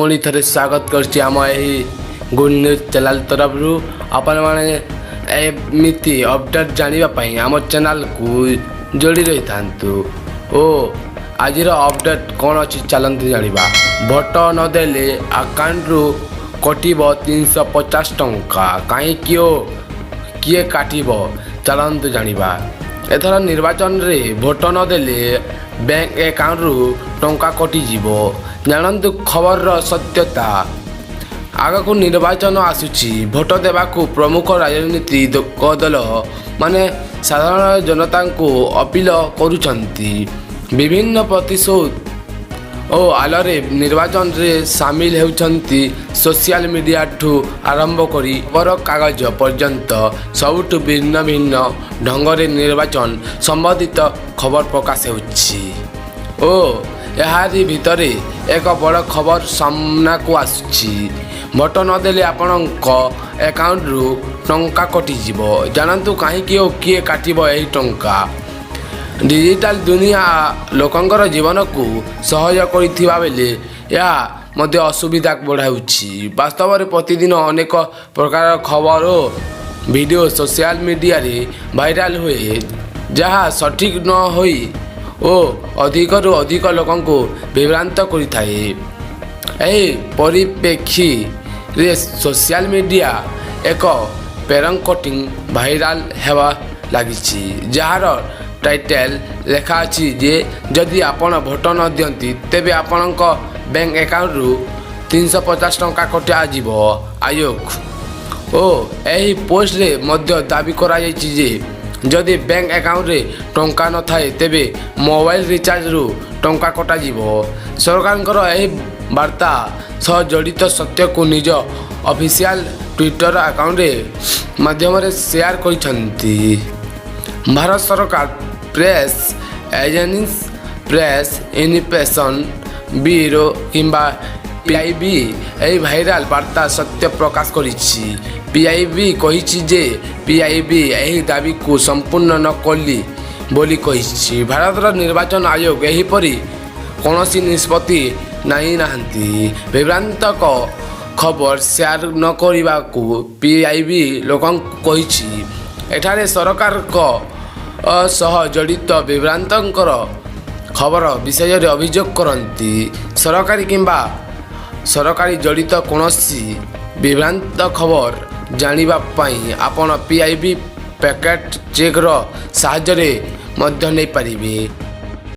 ପୁଣି ଥରେ ସ୍ୱାଗତ କରୁଛି ଆମ ଏହି ଗୁଡ୍ ନ୍ୟୁଜ୍ ଚ୍ୟାନେଲ୍ ତରଫରୁ। ଆପଣମାନେ ଏମିତି ଅପଡ଼େଟ୍ ଜାଣିବା ପାଇଁ ଆମ ଚ୍ୟାନେଲ୍କୁ ଯୋଡ଼ି ରହିଥାନ୍ତୁ ଓ ଆଜିର ଅପଡ଼େଟ୍ କ'ଣ ଅଛି, ଚାଲନ୍ତୁ ଜାଣିବା। ଭୋଟ ନଦେଲେ ଆକାଉଣ୍ଟରୁ କଟିବ 350 ଟଙ୍କା, କାହିଁକି ଓ କିଏ କାଟିବ, ଚାଲନ୍ତୁ ଜାଣିବା। ଏଥର ନିର୍ବାଚନରେ ଭୋଟ ନଦେଲେ ବ୍ୟାଙ୍କ ଆକାଉଣ୍ଟରୁ ଟଙ୍କା କଟିଯିବ, ଜାଣନ୍ତୁ ଖବରର ସତ୍ୟତା। ଆଗକୁ ନିର୍ବାଚନ ଆସୁଛି। ଭୋଟ ଦେବାକୁ ପ୍ରମୁଖ ରାଜନୀତିକ ଦଳ ମାନେ ସାଧାରଣ ଜନତାଙ୍କୁ ଅପିଲ କରୁଛନ୍ତି। ବିଭିନ୍ନ ପ୍ରତିଶ୍ରୁତି ଓ ଆଳରେ ନିର୍ବାଚନରେ ସାମିଲ ହେଉଛନ୍ତି। ସୋସିଆଲ ମିଡ଼ିଆଠୁ ଆରମ୍ଭ କରି ଖବରକାଗଜ ପର୍ଯ୍ୟନ୍ତ ସବୁଠୁ ଭିନ୍ନ ଭିନ୍ନ ଢଙ୍ଗରେ ନିର୍ବାଚନ ସମ୍ବନ୍ଧିତ ଖବର ପ୍ରକାଶ ହେଉଛି ଓ ଏହାରି ଭିତରେ ଏକ ବଡ଼ ଖବର ସାମ୍ନାକୁ ଆସୁଛି। ଭୋଟ ନଦେଲେ ଆପଣଙ୍କ ଆକାଉଣ୍ଟରୁ ଟଙ୍କା କଟିଯିବ, ଜାଣନ୍ତୁ କାହିଁକି ଓ କିଏ କାଟିବ ଏହି ଟଙ୍କା। ଡିଜିଟାଲ ଦୁନିଆ ଲୋକଙ୍କର ଜୀବନକୁ ସହଜ କରିଥିବା ବେଳେ ଏହା ମଧ୍ୟ ଅସୁବିଧା ବଢ଼ାଉଛି। ବାସ୍ତବରେ ପ୍ରତିଦିନ ଅନେକ ପ୍ରକାର ଖବର ଓ ଭିଡ଼ିଓ ସୋସିଆଲ ମିଡ଼ିଆରେ ଭାଇରାଲ ହୁଏ, ଯାହା ସଠିକ୍ ନ ହୋଇ ଓ ଅଧିକରୁ ଅଧିକ ଲୋକଙ୍କୁ ବିଭ୍ରାନ୍ତ କରିଥାଏ। ଏହି ପରିପ୍ରେକ୍ଷୀରେ ସୋସିଆଲ ମିଡ଼ିଆ ଏକ ପେଣ୍ଟିଂ ଭାଇରାଲ ହେବା ଲାଗିଛି, ଯାହାର ଟାଇଟେଲ ଲେଖା ଅଛି ଯେ ଯଦି ଆପଣ ଭୋଟ ନ ଦିଅନ୍ତି, ତେବେ ଆପଣଙ୍କ ବ୍ୟାଙ୍କ ଆକାଉଣ୍ଟରୁ 350 ଟଙ୍କା କଟାଯିବ। ଆୟୋଗ ଓ ଏହି ପୋଷ୍ଟରେ ମଧ୍ୟ ଦାବି କରାଯାଇଛି ଯେ ଯଦି ବ୍ୟାଙ୍କ ଆକାଉଣ୍ଟରେ ଟଙ୍କା ନଥାଏ, ତେବେ ମୋବାଇଲ ରିଚାର୍ଜରୁ ଟଙ୍କା କଟାଯିବ। ସରକାରଙ୍କର ଏହି ବାର୍ତ୍ତା ସହ ଜଡ଼ିତ ସତ୍ୟକୁ ନିଜ ଅଫିସିଆଲ ଟ୍ୱିଟର ଆକାଉଣ୍ଟରେ ମାଧ୍ୟମରେ ସେୟାର କରିଛନ୍ତି ଭାରତ ସରକାର press agency, press information bureau କିମ୍ବା ପିଆଇବି। ଏହି ଭାଇରାଲ ବାର୍ତ୍ତା ସତ୍ୟ ପ୍ରକାଶ କରିଛି। ପିଆଇବି କହିଛି ଯେ ପିଆଇବି ଏହି ଦାବିକୁ ସମ୍ପୂର୍ଣ୍ଣ ନକଲି ବୋଲି କହିଛି। ଭାରତର ନିର୍ବାଚନ ଆୟୋଗ ଏହିପରି କୌଣସି ନିଷ୍ପତ୍ତି ନେଇନାହାନ୍ତି। ବିଭ୍ରାନ୍ତକ ଖବର ସେୟାର ନ କରିବାକୁ ପିଆଇବି ଲୋକଙ୍କୁ କହିଛି। ଏଠାରେ ସରକାରଙ୍କ ସହ ଜଡ଼ିତ ବିଭ୍ରାନ୍ତଙ୍କର ଖବର ବିଷୟରେ ଅଭିଯୋଗ କରନ୍ତି। ସରକାରୀ କିମ୍ବା ସରକାରୀ ଜଡ଼ିତ କୌଣସି ବିଭ୍ରାନ୍ତ ଖବର ଜାଣିବା ପାଇଁ ଆପଣ ପିଆଇବି ଫ୍ୟାକ୍ଟ ଚେକର ସାହାଯ୍ୟରେ ମଧ୍ୟ ନେଇପାରିବେ।